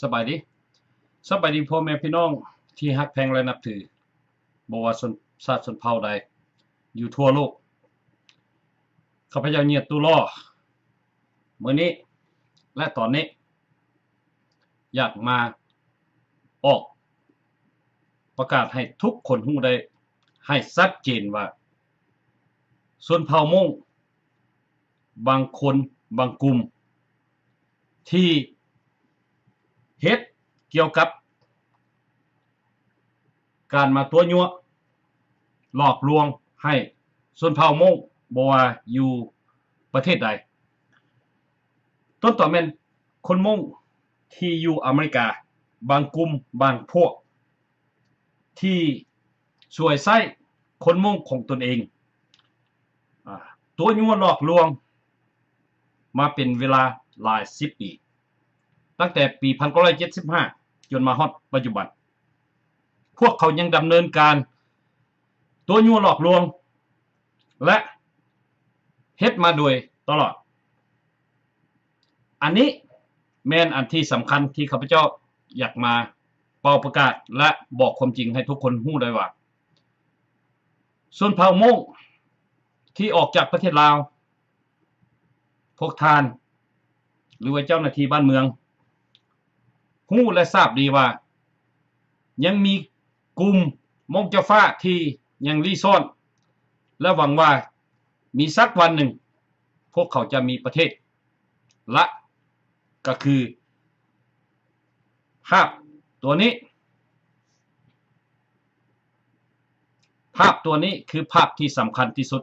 ສະບາຍດີ ສະບາຍດີພໍ່ແມ່ພີ່ນ້ອງທີ່ຮັກແພງ ແລະ ນັບຖື ບໍ່ວ່າຊົນຊາດຊົນເຜົ່າໃດຢູ່ທົ່ວໂລກ. ຂ້າພະເຈົ້າ ຍຽດ ຕູ້ຫຼໍ່ ມື້ນີ້ ແລະ ຕອນນີ້ ຢາກມາອອກປະກາດໃຫ້ທຸກຄົນຮູ້ໄດ້ໃຫ້ຊັດເຈນວ່າ ຊົນເຜົ່າມົ້ງບາງຄົນບາງກຸ່ມ ທີ່ເຮັດກ່ຽວກັບການມາຕົວະຍົວະຫຼອກລວງໃຫ້ຊົນເຜົ່າມົ້ງ ບໍ່ວ່າຢູ່ປະເທດໃດ, ຕົ້ນຕໍແມ່ນຄົນມົ້ງທີ່ຢູ່ອາເມລິກາ ບາງກຸ່ມບາງພວກ ທີ່ສວຍໃຊ້ຄົນມົ້ງຂອງຕົນເອງ ອາ ຕົວະຍົວະຫຼອກລວງມາເປັນເວລາຫຼາຍສິບປີ, ຕັ້ງແຕ່ປີພັນເກົ້າຮ້ອຍເຈັດສິບຫ້າ ຈົນມາຮອດປັດຈຸບັນ, ພວກເຂົາຍັງດຳເນີນການຕົວະຍົວະຫຼອກລວງ ແລະ ເຮັດມາໂດຍຕະຫຼອດ. ອັນນີ້ແມ່ນອັນທີ່ສຳຄັນທີ່ຂ້າພະເຈົ້າຢາກມາເປົ່າປະກາດ ແລະ ບອກຄວາມຈິງໃຫ້ທຸກຄົນຮູ້ໄດ້ວ່າ ຊົນເຜົ່າມົ້ງທີ່ອອກຈາກປະເທດລາວ, ພວກທ່ານ ຫຼືວ່າເຈົ້າໜ້າທີ່ບ້ານເມືອງ ຮູ້ ແລະ ຊາບດີວ່າ ຍັງມີກຸ່ມມົ້ງເຈົ້າຟ້າທີ່ຍັງລີ້ຊ້ອນ ແລະ ຫວັງວ່າມີສັກວັນໜຶ່ງ ພວກເຂົາຈະມີປະເທດ ລະ ກໍຄື ພາບຕົວນີ້, ພາບຕົວນີ້ຄືພາບທີ່ສຳຄັນທີ່ສຸດ.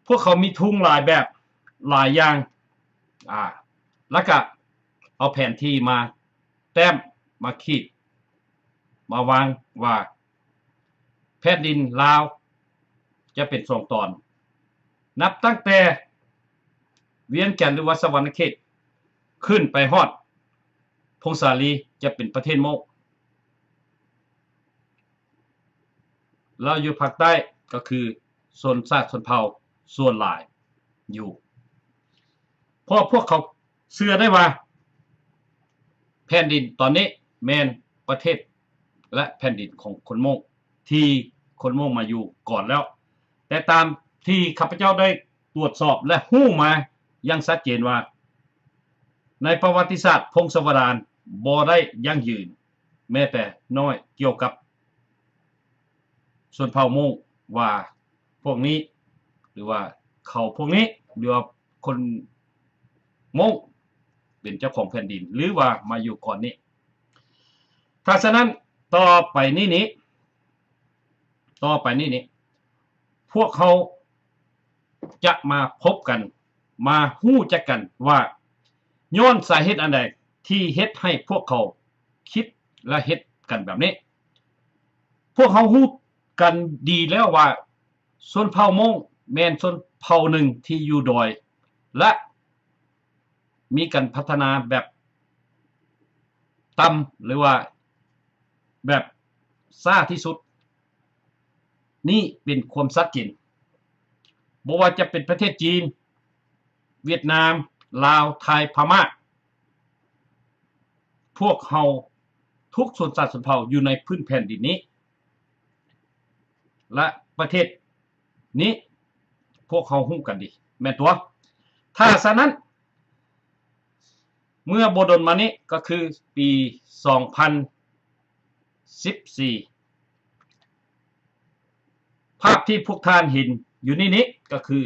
ພວກເຂົາມີທຸງຫຼາຍແບບຫຼາຍຢ່າງ ອາ ລະກະເອົາແຜນທີ່ມາແຕ້ມ ມາຂີດ ມາວາງວ່າ ແຜ່ນດິນລາວຈະເປັນສອງຕອນ, ນັບຕັ້ງແຕ່ວຽງຈັນ ຫຼືວ່າສະຫວັນນະເຂດ ຂຶ້ນໄປຮອດຜົ້ງສາລີ ຈະເປັນປະເທດໂມ້ງ. ລາວຢູ່ພາກໃຕ້ກໍຄືຊົນຊາດຊົນເຜົ່າສ່ວນຫຼາຍຢູ່ ເພາະພວກເຂົາເຊື່ອໄດ້ວ່າ ແຜ່ນດິນຕອນນີ້ແມ່ນປະເທດ ແລະ ແຜ່ນດິນຂອງຄົນໂມ້ງ ທີ່ຄົນໂມ້ງມາຢູ່ກ່ອນແລ້ວ. ແຕ່ຕາມທີ່ຂ້າພະເຈົ້າໄດ້ຕວດສອບ ແລະ ຮູ້ມາຢ່າງຊັດເຈນວ່າ ໃນປະຫວັດຕິສາດພົງສະວະດານບໍ່ໄດ້ຢັ້ງຢືນ ແມ້ແຕ່ນ້ອຍກ່ຽວກັບຊົນເຜົ່າມົ້ງວ່າພວກນີ້ ຫຼືວ່າເຂົາພວກນີ້ ຫຼືວ່າຄົນມົ້ງເປັນເຈົ້າຂອງແຜ່ນດິນ ຫຼືວ່າມາຢູ່ກ່ອນນີ້. ຖ້າສະນັ້ນ ຕໍ່ໄປນີ້ນີ້ ຕໍ່ໄປນີ້ນີ້ ພວກເຮົາຈະມາພົບກັນ ມາຮູ້ຈັກກັນວ່າ ຍ້ອນສາເຫດອັນໃດທີ່ເຮັດໃຫ້ພວກເຂົາຄິດ ແລະ ເຮັດກັນແບບນີ້. ພວກເຮົາຮູ້ກັນດີແລ້ວວ່າ ຊົນເຜົ່າມົ້ງແມ່ນຊົນເຜົ່າໜຶ່ງທີ່ຢູ່ດອຍ ແລະ ມີການພັດທະນາແບບຕ່ຳ ຫຼືວ່າແບບຊ້າທີ່ສຸດ. ນີ້ເປັນຄວາມຊັດເຈນ ບໍ່ວ່າຈະເປັນປະເທດຈີນ, ຫວຽດນາມ, ລາວ, ໄທ, ພະມ້າ, ພວກເຮົາທຸກຊົນຊາດຊົນເຜົ່າຢູ່ໃນພື້ນແຜ່ນດິນນີ້ ແລະ ປະເທດນີ້ ພວກເຮົາຮູ້ກັນດີ ແມ່ນຕົວະ. ຖ້າສະນັ້ນ ເມື່ອບໍ່ດົນມານີ້ ກໍຄືປີສອງພັນສິບສີ່ ພາບທີ່ພວກທ່ານເຫັນຢູ່ນີ້ນີ້ ກໍຄື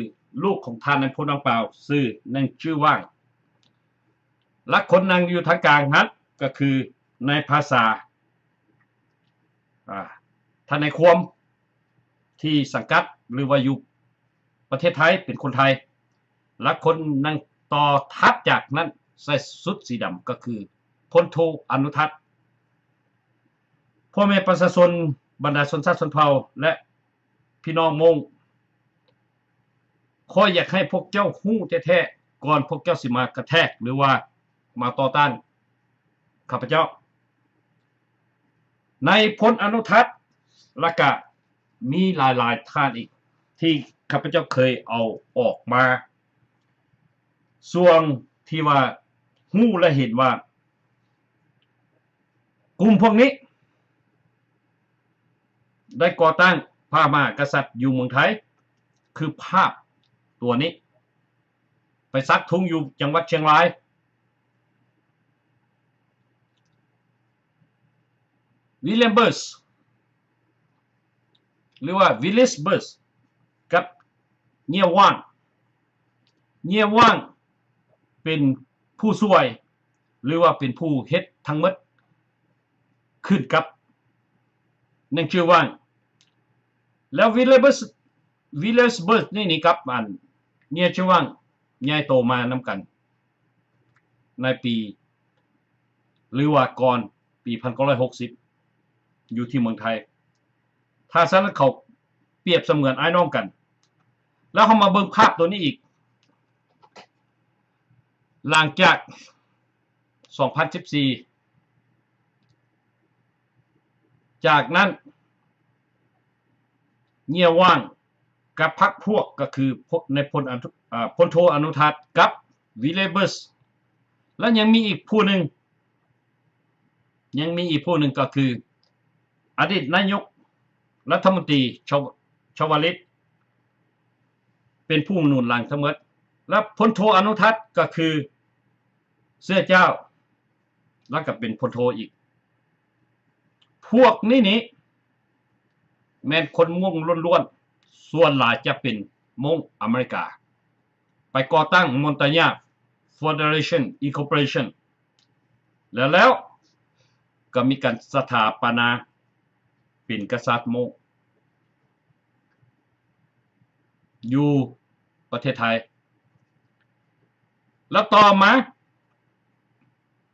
ລູກຂອງທ່ານນາຍພົນວັງປາວ ຊື່ ໜຶ່ງ ຈື່ຫວ່າງ ແລະ ຄົນນັ່ງຢູ່ທາງກາງຫັ້ນ ກໍຄືໃນພາສາ ອາ ທະນາຍຄວາມທີ່ສັງກັດ ຫຼືວ່າຢູ່ປະເທດໄທ ເປັນຄົນໄທ ແລະ ຄົນນັ່ງຕໍ່ຖັດຈາກນັ້ນ ໃສ່ຊຸດສີດຳ ກໍຄື ພົນໂທ ອະນຸທັດ. ພໍ່ແມ່ປະຊາຊົນ ບັນດາຊົນຊາດຊົນເຜົ່າ ແລະ ພີ່ນ້ອງມົ້ງ ຂ້ອຍຢາກໃຫ້ພວກເຈົ້າຮູ້ແທ້ໆ ກ່ອນພວກເຈົ້າຊິມາກະແທກ ຫຼືວ່າມາຕໍ່ຕ້ານຂ້າພະເຈົ້າ. ນາຍພົນ ອະນຸທັດ ລະກະມີຫຼາຍໆທ່ານອີກ ທີ່ຂ້າພະເຈົ້າເຄີຍເອົາອອກມາ ຊ່ວງທີ່ວ່າ ຮູ້ ແລະ ເຫັນວ່າ ກຸ່ມພວກນີ້ໄດ້ກໍ່ຕັ້ງພະມະຫາກະສັດຢູ່ເມືອງໄທ ຄືພາບຕົວນີ້ ໄປສັກທຸງຢູ່ຈັງຫວັດຊຽງລາຍ. ວິລຽມເບີສ ຫຼືວ່າວິລເລີຍເບີສ ກັບເຍຍຫວ່າງ. ເຍຍຫວ່າງເປັນຜູ້ຊ່ວຍ ຫຼືວ່າເປັນຜູ້ເຮັດທັງໝົດ ຂຶ້ນກັບໜັງຈືຫວ່າງ. ແລ້ວວິລເລີຍເບີສ ວິລເລີຍເບີສນີ້ນີ້ກັບອັນເຍຍຫວ່າງໃຫຍ່ໂຕມານຳກັນໃນປີ ຫຼືວ່າກ່ອນປີພັນເກົ້າຮ້ອຍຫົກສິບ ຢູ່ທີ່ເມືອງໄທ. ຖ້າຊັ້ນເຂົາປຽບສະເໝືອນອ້າຍນ້ອງກັນ. ແລ້ວເຮົາມາເບິ່ງພາບຕົວນີ້ອີກ ຫຼັງຈາກສອງພັນສິບສີ່ ຈາກນັ້ນ ເຍຍຫວ່າງກັບພັກພວກ ກໍຄື ພ- ນາຍພົນ ອະນຸ- ເອີ ພົນໂທ ອະນຸທັດ ກັບ ວິລເລີຍເບີສ ແລະ ຍັງມີອີກຜູ້ໜຶ່ງ ຍັງມີອີກຜູ້ໜຶ່ງກໍຄືອະດີດນາຍົກລັດຖະມົນຕີ ຊາວ- ຊາວະລິດ ເປັນຜູ້ໜູນຫຼັງທັງໝົດ ແລະ ພົນໂທ ອະນຸທັດ ກໍຄືເຊື້ອເຈົ້າ ແລ້ວກໍເປັນພົນໂທອີກ. ພວກນີ້ນີ້ແມ່ນຄົນມົ້ງລ້ວນໆ ສ່ວນຫຼາຍຈະເປັນມົ້ງອາເມລິກາ ໄປກໍ່ຕັ້ງ Montagnard Federation Incorporation ແລ້ວ ແລ້ວກໍມີການສະຖາປະນາເປັນກະສັດມົ້ງຢູ່ປະເທດໄທ. ແລ້ວຕໍ່ມາ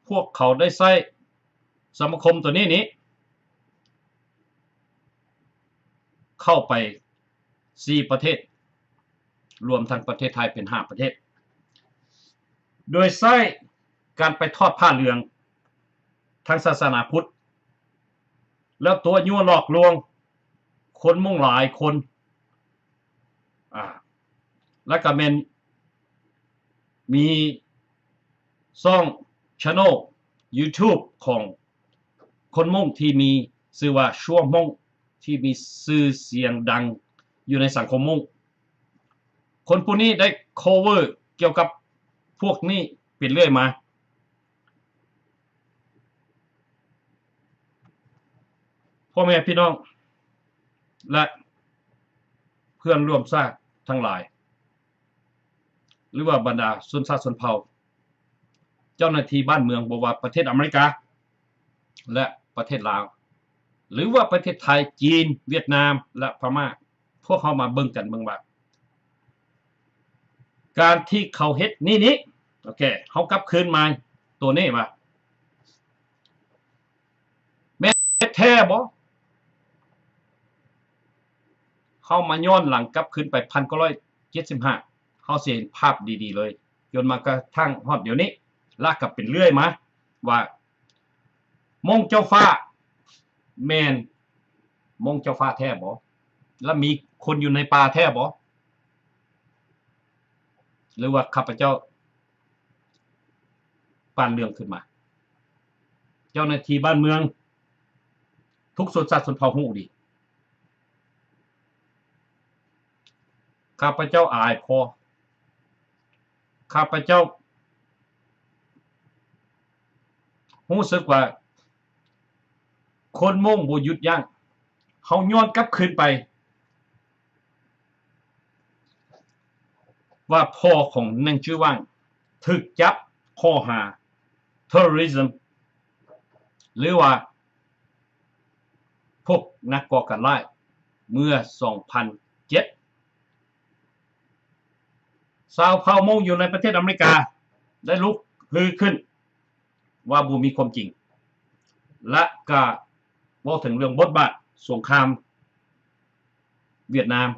ພວກເຂົາໄດ້ໃຊ້ສະມາຄົມໂຕນີ້ນີ້ ເຂົ້າໄປສີ່ປະເທດ ລວມທັງປະເທດໄທເປັນຫ້າປະເທດ ໂດຍໃຊ້ການໄປທອດຜ້າເຫຼືອງທາງສາສະໜາພຸດ ແລ້ວຕົວະຍົວະຫຼອກລວງຄົນມົ້ງຫຼາຍຄົນ ອາ ແລ້ວກໍແມ່ນມີຊ່ອງ channel YouTube ຂອງຄົນມົ້ງທີ່ມີຊື່ວ່າ ຊວມມົ້ງ ທີ່ມີຊື່ສຽງດັງຢູ່ໃນສັງຄົມມົ້ງ. ຄົນຜູ້ນີ້ໄດ້ cover ກ່ຽວກັບພວກນີ້ເປັນເລື້ອຍມາ. ພໍ່ແມ່ພີ່ນ້ອງ ແລະ ເພື່ອນຮ່ວມຊາດທັງຫຼາຍ ຫຼືວ່າບັນດາຊົນຊາດຊົນເຜົ່າ ເຈົ້າໜ້າທີ່ບ້ານເມືອງ ບໍ່ວ່າປະເທດອາເມລິກາ ແລະ ປະເທດລາວ ຫຼືວ່າປະເທດໄທ, ຈີນ, ຫວຽດນາມ ແລະ ພະມ້າ, ພວກເຮົາມາເບິ່ງກັນເບິ່ງວ່າ ການທີ່ເຂົາເຮັດນີ້ນີ້ ໂອເຄ ເຮົາກັບຄືນມາໂຕນີ້ວ່າ ແມ່ນເຮັດແທ້ບໍ່? ເຮົາມາຍ້ອນຫຼັງກັບຄືນໄປ ໜຶ່ງພັນເກົ້າຮ້ອຍເຈັດສິບຫ້າ ເຮົາຊິເຫັນພາບດີໆເລີຍ ຈົນມາກະທັ້ງຮອດດຽວນີ້ ລະກະເປັນເລື້ອຍມາວ່າ ມົ້ງເຈົ້າຟ້າ ແມ່ນມົ້ງເຈົ້າຟ້າແທ້ບໍ່? ລະມີຄົນຢູ່ໃນປ່າແທ້ບໍ່? ຫຼືວ່າຂ້າພະເຈົ້າປັ່ນເລື່ອງຂຶ້ນມາ? ເຈົ້າໜ້າທີ່ບ້ານເມືອງ ທຸກຊົນຊາດຊົນເຜົ່າຮູ້ດີ. ຂ້າພະເຈົ້າອາຍພໍ. ຂ້າພະເຈົ້າຮູ້ສຶກວ່າຄົນມົ້ງບໍ່ຢຸດຢັ້ງ. ເຮົາຍ້ອນກັບຄືນໄປວ່າພໍ່ຂອງໜັງຈືຫວ່າງຖືກຈັບຂໍ້ຫາ terrorism ຫຼືວ່າ ພວກນັກກໍ່ການຮ້າຍເມື່ອສອງພັນເຈັດ ຊາວເຜົ່າມົ້ງຢູ່ໃນປະເທດອາເມລິກາໄດ້ລຸກຮືຂຶ້ນວ່າບໍ່ມີຄວາມຈິງ ແລະ ກະເວົ້າເຖິງເລື່ອງບົດບາດສົງຄາມຫວຽດນາມ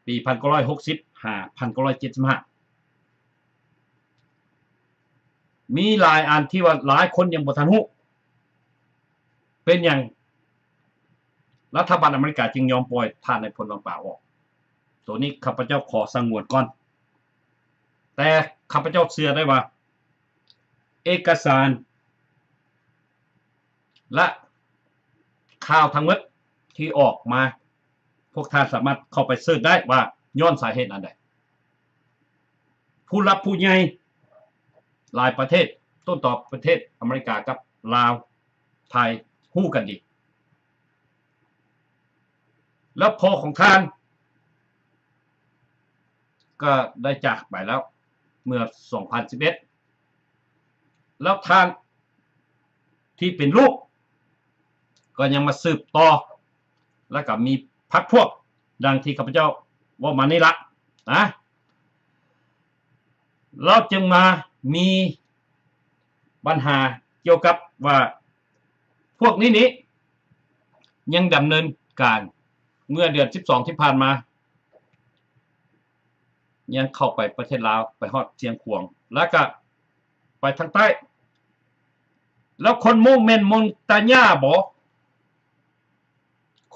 ປີໜຶ່ງພັນເກົ້າຮ້ອຍຫົກສິບ ຫາ ໜຶ່ງພັນເກົ້າຮ້ອຍເຈັດສິບຫ້າ ມີຫຼາຍອັນທີ່ວ່າຫຼາຍຄົນຍັງບໍ່ທັນຮູ້. ເປັນຫຍັງລັດຖະບານອາເມລິກາຈຶ່ງຍອມປ່ອຍທ່ານນາຍພົນ ວັງປາ ອອກ? ໂຕນີ້ຂ້າພະເຈົ້າຂໍສະຫງວນກ່ອນ, ແຕ່ຂ້າພະເຈົ້າເຊື່ອໄດ້ວ່າ ເອກະສານ ແລະ ຂ່າວທັງໝົດທີ່ອອກມາ, ພວກທ່ານສາມາດເຂົ້າໄປເສີດໄດ້ວ່າຍ້ອນສາເຫດອັນໃດ. ຜູ້ຫຼັກຜູ້ໃຫຍ່ຫຼາຍປະເທດ, ຕົ້ນຕໍປະເທດອາເມລິກາກັບລາວ ໄທ ຮູ້ກັນດີ. ແລ້ວພໍ່ຂອງທ່ານກໍໄດ້ຈາກໄປແລ້ວເມື່ອສອງພັນສິບເອັດ ແລ້ວທ່ານທີ່ເປັນລູກກໍຍັງມາສືບຕໍ່ ແລ້ວກໍມີພັກພວກດັ່ງທີ່ຂ້າພະເຈົ້າເວົ້າມານີ້ລະນະ. ແລ້ວຈຶ່ງມາມີບັນຫາກ່ຽວກັບວ່າ ພວກນີ້ນີ້ຍັງດຳເນີນການ ເມື່ອເດືອນສິບສອງທີ່ຜ່ານມາ ຍັງເຂົ້າໄປປະເທດລາວ ໄປຮອດຊຽງຂວາງ ແລ້ວກະໄປທາງໃຕ້. ແລ້ວຄົນມົ້ງແມ່ນມົນຕາຍາບໍ?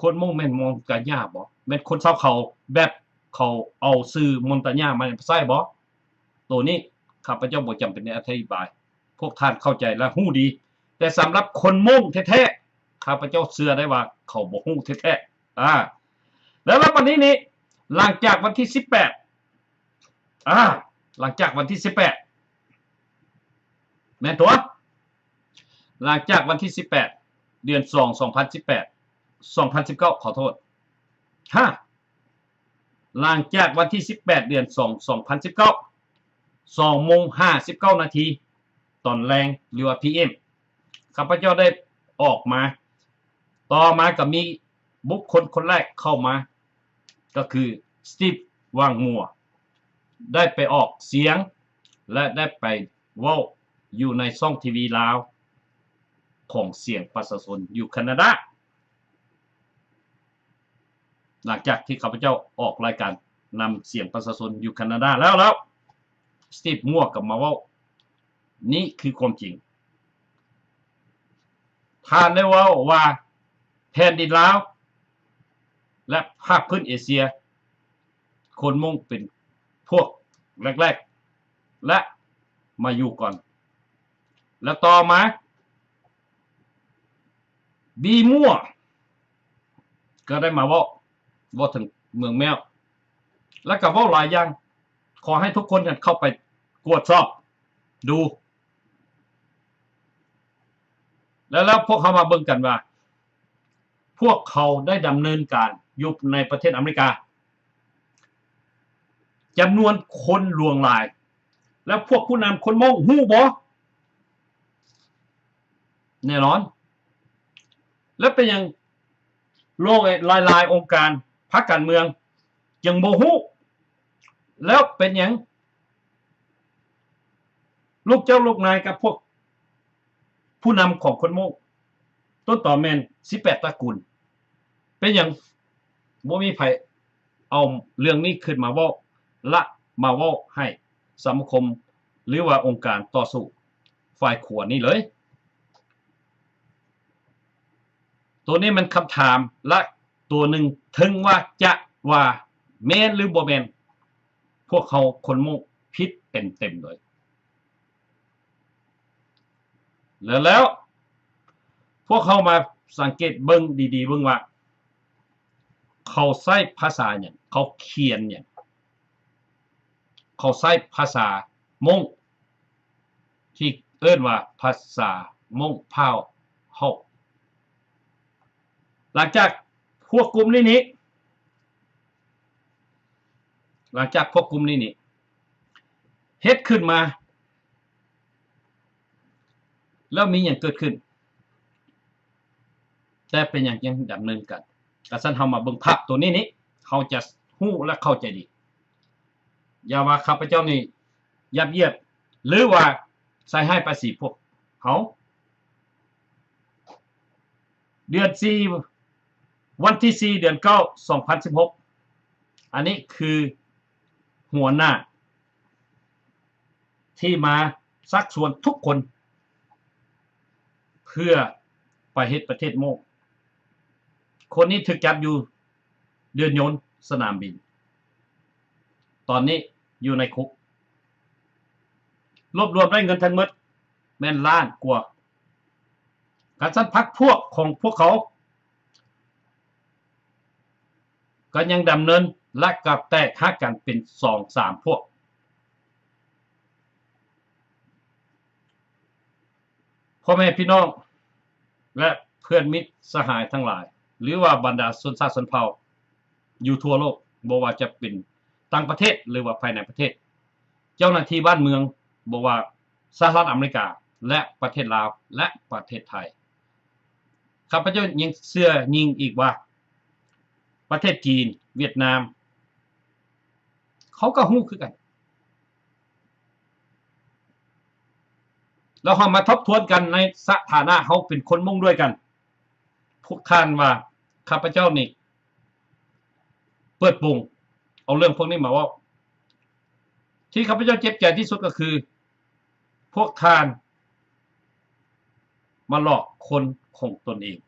ຄົນມົ້ງແມ່ນມົນຕາຍາບໍ? ແມ່ນຄົນຊາວເຂົາ ແບບເຂົາເອົາຊື່ມົນຕາຍາມາໃຊ້ບໍ? ໂຕນີ້ຂ້າພະເຈົ້າບໍ່ຈຳເປັນໄດ້ອະທິບາຍ, ພວກທ່ານເຂົ້າໃຈ ແລະ ຮູ້ດີ. ແຕ່ສຳລັບຄົນມົ້ງແທ້ໆ ຂ້າພະເຈົ້າເຊື່ອໄດ້ວ່າເຂົາບໍ່ຮູ້ແທ້ໆ. ອາ ແລ້ວ ແລ້ວບັດນີ້ນີ້ ຫຼັງຈາກວັນທີສິບແປດ ອາ ຫຼັງຈາກວັນທີສິບແປດ ແມ່ນຕົວະ? ຫຼັງຈາກວັນທີສິບແປດ ເດືອນສອງ ສອງພັນສິບແປດ ສອງພັນສິບເກົ້າ ຂໍໂທດ ຮະ ຫຼັງຈາກວັນທີສິບແປດ ເດືອນສອງ ສອງພັນສິບເກົ້າ ສອງໂມງຫ້າສິບເກົ້ານາທີ ຕອນແລງ ຫຼືວ່າ ພີເອັມ ຂ້າພະເຈົ້າໄດ້ອອກມາ. ຕໍ່ມາກໍມີບຸກຄົນຄົນແລກເຂົ້າມາ ກໍຄື ສະຕີບ ວັງມົວ ໄດ້ໄປອອກສຽງ ແລະ ໄດ້ໄປເວົ້າຢູ່ໃນຊ່ອງທີວີລາວຂອງສຽງປະຊາຊົນຢູ່ຄານາດາ. ຫຼັງຈາກທີ່ຂ້າພະເຈົ້າອອກລາຍການນຳສຽງປະຊາຊົນຢູ່ຄານາດາແລ້ວ ແລ້ວ ສະຕີບ ມົວກໍມາເວົ້າ, ນີ້ຄືຄວາມຈິງ. ທ່ານໄດ້ເວົ້າວ່າແຜ່ນດິນລາວ ແລະ ພາກພື້ນເອເຊຍ ຄົນມົ້ງເປັນພວກແລກໆ ແລະ ມາຢູ່ກ່ອນ ແລະ ຕໍ່ມາ ບີມົວ ກໍໄດ້ມາເວົ້າ, ເວົ້າເຖິງເມືອງແມວ ແລະ ກໍເວົ້າຫຼາຍຢ່າງ. ຂໍໃຫ້ທຸກຄົນນັ້ນເຂົ້າໄປກວດສອບດູ ແລ້ວ ແລ້ວພວກເຮົາມາເບິ່ງກັນວ່າ ພວກເຂົາໄດ້ດຳເນີນການຢູ່ໃນປະເທດອາເມລິກາ ຈຳນວນຄົນຫຼວງຫຼາຍ ແລ້ວພວກຜູ້ນຳຄົນມົ້ງຮູ້ບໍ່? ແນ່ນອນ. ແລ້ວເປັນຫຍັງໂລກ ຫຼາຍໆອົງການ ພັກການເມືອງ ຈຶ່ງບໍ່ຮູ້? ແລ້ວເປັນຫຍັງລູກເຈົ້າລູກນາຍກັບພວກຜູ້ນຳຂອງຄົນມົ້ງ ຕົ້ນຕໍແມ່ນສິບແປດຕະກູນ ເປັນຫຍັງບໍ່ມີໃຜເອົາເລື່ອງນີ້ຂຶ້ນມາເວົ້າ ແລະ ມາເວົ້າໃຫ້ສະມາຄົມ ຫຼືວ່າອົງການຕໍ່ສູ້ຝ່າຍຂວານີ້ເລີຍ? ໂຕນີ້ມັນຄຳຖາມ ແລະ ໂຕໜຶ່ງ ເຖິງວ່າຈະວ່າແມ່ນຫຼືບໍ່ແມ່ນ ພວກເຮົາຄົນມົ້ງຜິດເຕັມໆເລີຍ. ແລ້ວ ແລ້ວພວກເຮົາມາສັງເກດເບິ່ງດີໆເບິ່ງວ່າ ເຂົາໃຊ້ພາສາຫຍັງ? ເຂົາຂຽນຫຍັງ? ເຂົາໃຊ້ພາສາມົ້ງ ທີ່ເອີ້ນວ່າພາສາມົ້ງພ້າວເຮົາ. ຫຼັງຈາກພວກກຸ່ມນີ້ນີ້ ຫຼັງຈາກພວກກຸ່ມນີ້ນີ້ເຮັດຂຶ້ນມາ ແລ້ວມີຫຍັງເກີດຂຶ້ນ? ແຕ່ເປັນຫຍັງຍັງດຳເນີນການ? ກະຊັ້ນເຮົາມາເບິ່ງພາບໂຕນີ້ນີ້ ເຮົາຈະຮູ້ ແລະ ເຂົ້າໃຈດີ. ຢ່າວ່າຂ້າພະເຈົ້ານີ້ຫຍາບຢຽດ ຫຼືວ່າໃສ່ຮ້າຍປ້າຍສີພວກເຮົາ. ເດືອນສີ່ ວັນທີສີ່ ເດືອນເກົ້າ ສອງພັນສິບຫົກ ອັນນີ້ຄືຫົວໜ້າທີ່ມາຊັກຊວນທຸກຄົນ ເພື່ອໄປເຮັດປະເທດໂມ້. ຄົນນີ້ຖືກຈັບຢູ່ເດີ່ນຍົນສະໜາມບິນ, ຕອນນີ້ຢູ່ໃນຄຸກ. ລວບລວມໄດ້ເງິນທັງໝົດ ແມ່ນລ້ານກວ່າ. ຄັນຊັ້ນພັກພວກຂອງພວກເຂົາ ກໍຍັງດຳເນີນ ແລະ ກໍແຕກຫັກກັນເປັນສອງສາມພວກ. ພໍ່ແມ່ພີ່ນ້ອງ ແລະ ເພື່ອນມິດສະຫາຍທັງຫຼາຍ ຫຼືວ່າບັນດາຊົນຊາດຊົນເຜົ່າຢູ່ທົ່ວໂລກ, ບໍ່ວ່າຈະເປັນຕ່າງປະເທດ ຫຼືວ່າພາຍໃນປະເທດ, ເຈົ້າໜ້າທີ່ບ້ານເມືອງ, ບໍ່ວ່າສະຫະລັດອາເມລິກາ ແລະ ປະເທດລາວ ແລະ ປະເທດໄທ, ຂ້າພະເຈົ້າຍັງເຊື່ອຍິ່ງອີກວ່າ ປະເທດຈີນ, ຫວຽດນາມ ເຂົາກໍຮູ້ຄືກັນ. ແລ້ວເຮົາມາທົບທວນກັນໃນສະຖານະເຮົາເປັນຄົນມົ້ງດ້ວຍກັນ. ພວກທ່ານວ່າຂ້າພະເຈົ້ານີ້ເປີດໂປງເອົາເລື່ອງພວກນີ້ມາເວົ້າ. ທີ່ຂ້າພະເຈົ້າເຈັບໃຈທີ່ສຸດກໍຄື ພວກທ່ານມາຫຼອກຄົນຂອງຕົນເອງ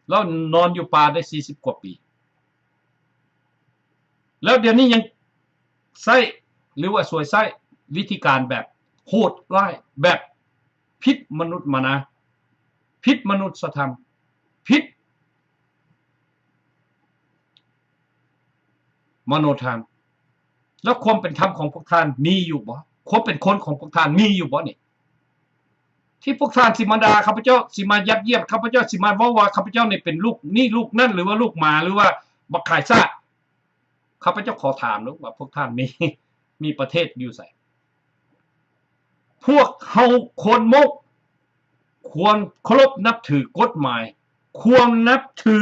ແລ້ວນອນຢູ່ປ່າໄດ້ສີ່ສິບກວ່າປີ ແລ້ວດຽວນີ້ຍັງໃຊ້ ຫຼືວ່າສວຍໃຊ້ວິທີການແບບໂຫດຮ້າຍ ແບບຜິດມະນຸດມະນາ ຜິດມະນຸດສະທຳ ຜິດ ມະໂນທຳ ແລ້ວຄວາມເປັນທຳຂອງພວກທ່ານມີຢູ່ບໍ່? ຄວາມເປັນຄົນຂອງພວກທ່ານມີຢູ່ບໍ່ນີ້? ທີ່ພວກທ່ານຊິມາດ່າຂ້າພະເຈົ້າ, ຊິມາຢາດຢຽດຂ້າພະເຈົ້າ, ຊິມາເວົ້າວ່າຂ້າພະເຈົ້ານີ້ເປັນລູກນີ້ລູກນັ້ນ ຫຼືວ່າລູກໝາ ຫຼືວ່າບັກຂາຍຊາດ. ຂ້າພະເຈົ້າຂໍຖາມເບິ່ງວ່າພວກທ່ານມີ ມີປະເທດຢູ່ໃສ? ພວກເຮົາຄົນມົ້ງຄວນເຄົາລົບນັບຖືກົດໝາຍ, ຄວນນັບຖື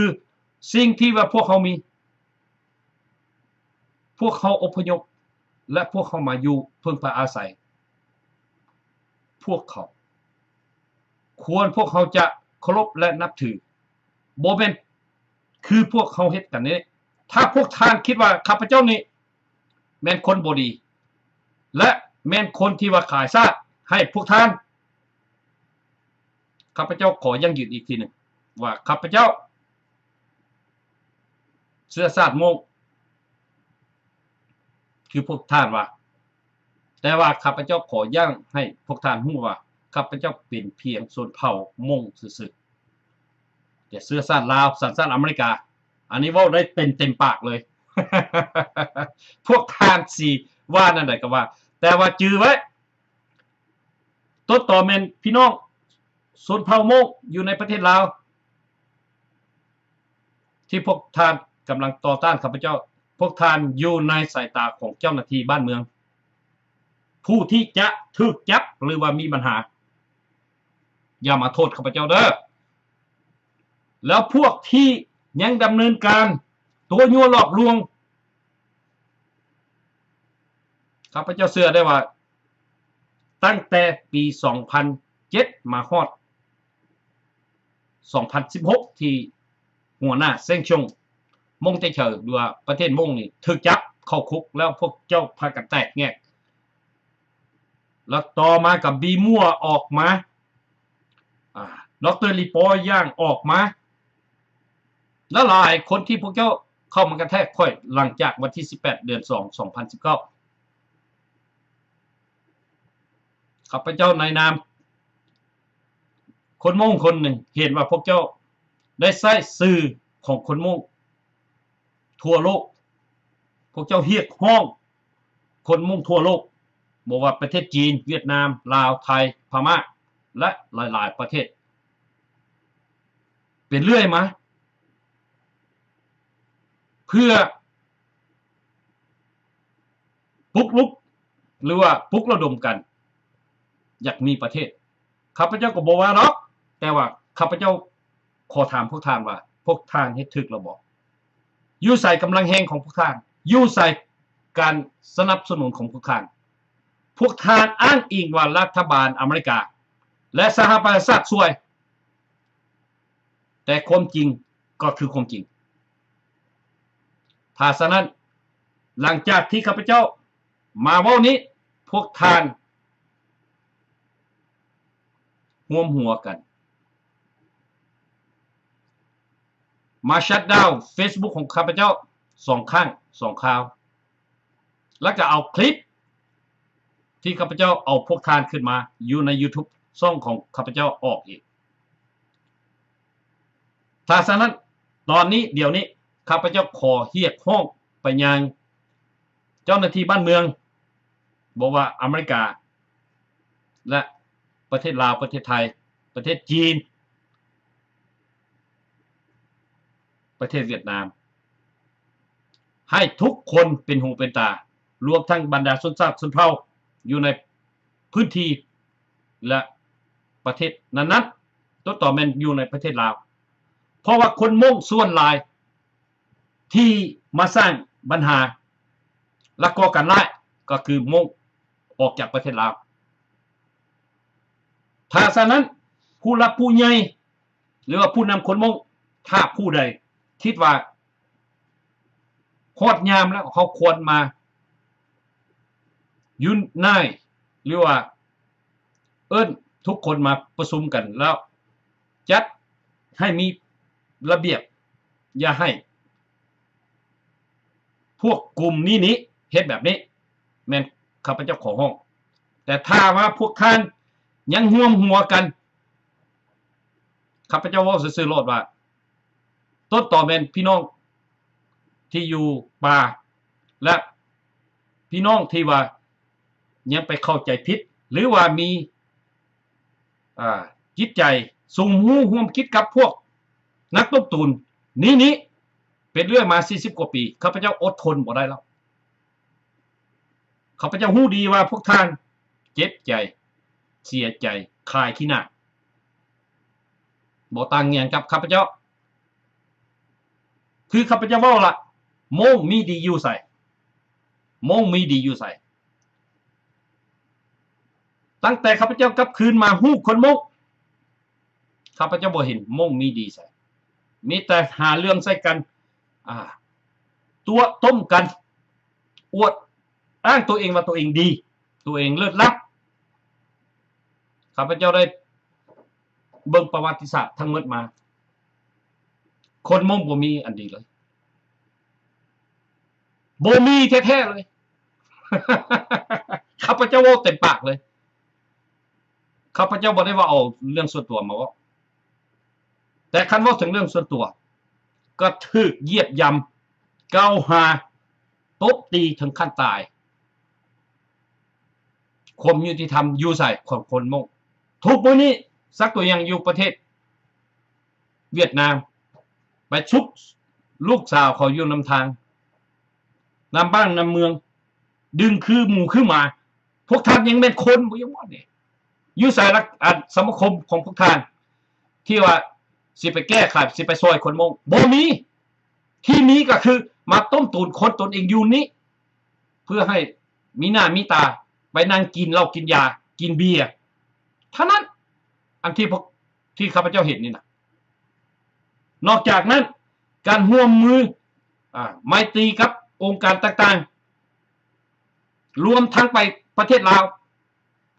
ສິ່ງທີ່ວ່າພວກເຮົາມີ. ພວກເຮົາອົບພະຍົບ ແລະ ພວກເຮົາມາຢູ່ເພິ່ງພາອາໄສພວກເຂົາ. ຄວນພວກເຮົາຈະເຄົາລົບ ແລະ ນັບຖື, ບໍ່ແມ່ນຄືພວກເຮົາເຮັດກັນນີ້. ຖ້າພວກທ່ານຄິດວ່າຂ້າພະເຈົ້ານີ້ແມ່ນຄົນບໍ່ດີ ແລະ ແມ່ນຄົນທີ່ວ່າຂາຍຊາດໃຫ້ພວກທ່ານ, ຂ້າພະເຈົ້າຂໍຢັ້ງຢືນອີກທີໜຶ່ງວ່າ ຂ້າພະເຈົ້າເຊື້ອຊາດມົ້ງ ຄືພວກທ່ານວ່າ, ແຕ່ວ່າຂ້າພະເຈົ້າຂໍຢັ້ງໃຫ້ພວກທ່ານຮູ້ວ່າ ຂ້າພະເຈົ້າເປັນພຽງຊົນເຜົ່າມົ້ງຊື່ໆ. ແຕ່ເຊື້ອຊາດລາວ ສັນຊາດອາເມລິກາ, ອັນນີ້ເວົ້າໄດ້ເຕັມເຕັມປາກເລີຍ. ພວກທ່ານຊິວ່າແນວໃດກໍວ່າ, ແຕ່ວ່າຈື່ໄວ້, ຕົ້ນຕໍແມ່ນພີ່ນ້ອງຊົນເຜົ່າມົ້ງຢູ່ໃນປະເທດລາວ ທີ່ພວກທ່ານກຳລັງຕໍ່ຕ້ານຂ້າພະເຈົ້າ. ພວກທ່ານຢູ່ໃນສາຍຕາຂອງເຈົ້າໜ້າທີ່ບ້ານເມືອງ ຜູ້ທີ່ຈະຖືກຈັບ ຫຼືວ່າມີບັນຫາ. ຢ່າມາໂທດຂ້າພະເຈົ້າເດີ້. ແລ້ວພວກທີ່ຍັງດຳເນີນການຕົວະຍົວະຫຼອກລວງ, ຂ້າພະເຈົ້າເຊື່ອໄດ້ວ່າ ຕັ້ງແຕ່ປີສອງພັນເຈັດມາຮອດສອງພັນສິບຫົກ ທີ່ຫົວໜ້າເຊັງຊົງ ມົ້ງເຕັກເຈີ ຫຼືວ່າປະເທດມົ້ງນີ້ຖືກຈັບເຂົ້າຄຸກ ແລ້ວພວກເຈົ້າພາກັນແຕກແຍກ. ແລ້ວຕໍ່ມາກໍບີມົວອອກມາ, ອາ, ດອກເຕີ ລີປໍຢ່າງອອກມາ, ແລະ ຫຼາຍຄົນທີ່ພວກເຈົ້າເຂົ້າມາກະແທກຂ້ອຍ ຫຼັງຈາກວັນທີສິບແປດ ເດືອນສອງ ສອງພັນສິບເກົ້າ. ຂ້າພະເຈົ້າໃນນາມຄົນມົ້ງຄົນໜຶ່ງ ເຫັນວ່າພວກເຈົ້າໄດ້ໃຊ້ສື່ຂອງຄົນມົ້ງ ທົ່ວໂລກ, ພວກເຈົ້າຮຽກຮ້ອງຄົນມົ້ງທົ່ວໂລກ, ບໍ່ວ່າປະເທດຈີນ, ຫວຽດນາມ, ລາວ, ໄທ, ພະມ້າ ແລະ ຫຼາຍໆປະເທດ ເປັນເລື້ອຍມາ ເພື່ອປຸກລຸກ ຫຼືວ່າປຸກລະດົມກັນ ຢາກມີປະເທດ. ຂ້າພະເຈົ້າກໍບໍ່ວ່າດອກ, ແຕ່ວ່າຂ້າພະເຈົ້າຂໍຖາມພວກທ່ານວ່າ ພວກທ່ານເຮັດຖືກແລ້ວບໍ່? ຢູ່ໃສກຳລັງແຮງຂອງພວກທ່ານ? ຢູ່ໃສການສະໜັບສະໜູນຂອງພວກທ່ານ? ພວກທ່ານອ້າງອີງວ່າລັດຖະບານອາເມລິກາ ແລະ ສະຫະປະຊາຊາດຊ່ວຍ, ແຕ່ຄວາມຈິງກໍຄືຄວາມຈິງ. ຖ້າສະນັ້ນ, ຫຼັງຈາກທີ່ຂ້າພະເຈົ້າມາເວົ້ານີ້, ພວກທ່ານ ຮວມຫົວກັນມາຊັດດາວເຟສບຸກຂອງຂ້າພະເຈົ້າສອງຄັ້ງສອງຄາວ, ແລ້ວກໍເອົາຄລິບທີ່ຂ້າພະເຈົ້າເອົາພວກທ່ານຂຶ້ນມາຢູ່ໃນຢູທູບ ຊ່ອງຂອງຂ້າພະເຈົ້າອອກອີກ. ຖ້າສະນັ້ນ ຕອນນີ້ ດຽວນີ້ ຂ້າພະເຈົ້າຂໍຮຽກຮ້ອງໄປຍັງເຈົ້າໜ້າທີ່ບ້ານເມືອງ ບໍ່ວ່າອາເມລິກາ ແລະ ປະເທດລາວ, ປະເທດໄທ, ປະເທດຈີນ, ປະເທດຫວຽດນາມ ໃຫ້ທຸກຄົນເປັນຫູເປັນຕາ, ລວມທັງບັນດາຊົນຊາດຊົນເຜົ່າຢູ່ໃນພື້ນທີ່ ແລະ ປະເທດນັ້ນໆ, ຕົ້ນຕໍແມ່ນຢູ່ໃນປະເທດລາວ. ເພາະວ່າຄົນມົ້ງສ່ວນຫຼາຍທີ່ມາສ້າງບັນຫາ ແລະ ກໍ່ການຮ້າຍ ກໍຄືມົ້ງອອກຈາກປະເທດລາວ. ຖ້າສະນັ້ນ ຜູ້ຫຼັກຜູ້ໃຫຍ່ ຫຼືວ່າຜູ້ນຳຄົນມົ້ງ ຖ້າຜູ້ໃດຄິດວ່າຮອດຍາມແລ້ວ ເຮົາຄວນມາຢູນາຍ ຫຼືວ່າເອີ້ນທຸກຄົນມາປະຊຸມກັນ ແລ້ວຈັດໃຫ້ມີລະບຽບ, ຢ່າໃຫ້ ພວກກຸ່ມນີ້ນີ້ເຮັດແບບນີ້ ແມ່ນຂ້າພະເຈົ້າຂໍຮ້ອງ. ແຕ່ຖ້າວ່າພວກທ່ານຍັງຮ່ວມຫົວກັນ ຂ້າພະເຈົ້າເວົ້າຊື່ໆໂລດວ່າ ຕົ້ນຕໍແມ່ນພີ່ນ້ອງທີ່ຢູ່ປ່າ ແລະ ພີ່ນ້ອງທີ່ວ່າຍັງໄປເຂົ້າໃຈຜິດ ຫຼືວ່າມີ ອ່າ ຈິດໃຈສົມຮູ້ຮ່ວມຄິດກັບພວກນັກຕົ້ມຕູນນີ້ນີ້ ເປັນເລື່ອຍມາສີ່ສິບກວ່າປີ, ຂ້າພະເຈົ້າອົດທົນບໍ່ໄດ້ແລ້ວ. ຂ້າພະເຈົ້າຮູ້ດີວ່າພວກທ່ານເຈັບໃຈ, ເສຍໃຈ, ຄາຍຂີ້ໜ້າ, ບໍ່ຕ່າງຫຍັງກັບຂ້າພະເຈົ້າ. ຄືຂ້າພະເຈົ້າເວົ້າລະ, ໂມງມີດີຢູ່ໃສ? ໂມງມີດີຢູ່ໃສ? ຕັ້ງແຕ່ຂ້າພະເຈົ້າກັບຄືນມາຮູ້ຄົນມົ້ງ, ຂ້າພະເຈົ້າບໍ່ເຫັນມົ້ງມີດີໃສ. ມີແຕ່ຫາເລື່ອງໃສ່ກັນ, ອ່າ, ຕົວະຕົ້ມກັນ, ອວດອ້າງຕົວເອງວ່າຕົວເອງດີ, ຕົວເອງເລີດລ້ຳ. ຂ້າພະເຈົ້າໄດ້ເບິ່ງປະຫວັດຕິສາດທັງໝົດມາ, ຄົນມົ້ງບໍ່ມີອັນດີເລີຍ. ບໍ່ມີແທ້ໆເລີຍ. ຂ້າພະເຈົ້າເວົ້າເຕັມປາກເລີຍ. ຂ້າພະເຈົ້າບໍ່ໄດ້ວ່າເອົາເລື່ອງສ່ວນຕົວມາເວົ້າ. ແຕ່ຄັນເວົ້າເຖິງເລື່ອງສ່ວນຕົວ, ກໍຖືກຢຽບຢຳ, ກ່າວຫາ, ຕົບຕີເຖິງຂັ້ນຕາຍ. ຄວາມຍຸຕິທຳຢູ່ໃສຂອງຄົນມົ້ງ? ທຸກມື້ນີ້, ສັກຕົວຢ່າງຢູ່ປະເທດຫວຽດນາມ, ໄປຊຸກລູກສາວເຂົາຢູ່ນຳທາງ, ນຳບ້ານນຳເມືອງ, ດຶງຄືໝູຄືໝາ. ພວກທ່ານຍັງແມ່ນຄົນບໍ່? ຍັງບໍ່ນີ້? ຢູ່ໃສລະ ອັນ ສະມາຄົມຂອງພວກທ່ານ ທີ່ວ່າຊິໄປແກ້ໄຂ, ຊິໄປຊ່ອຍຄົນມົ້ງ? ບໍ່ມີ. ທີ່ມີກໍຄືມາຕົ້ມຕູນຄົນຕົນເອງຢູ່ນີ້ ເພື່ອໃຫ້ມີໜ້າມີຕາ ໄປນັ່ງກິນເຫຼົ້າກິນຢາ ກິນເບຍ ເທົ່ານັ້ນ ອັນທີ່ພວກ ທີ່ຂ້າພະເຈົ້າເຫັນນີ້ນະ. ນອກຈາກນັ້ນ ການຮ່ວມມື ອາ ໄມຕີກັບອົງການຕ່າງໆ ລວມທັງໄປປະເທດລາວ,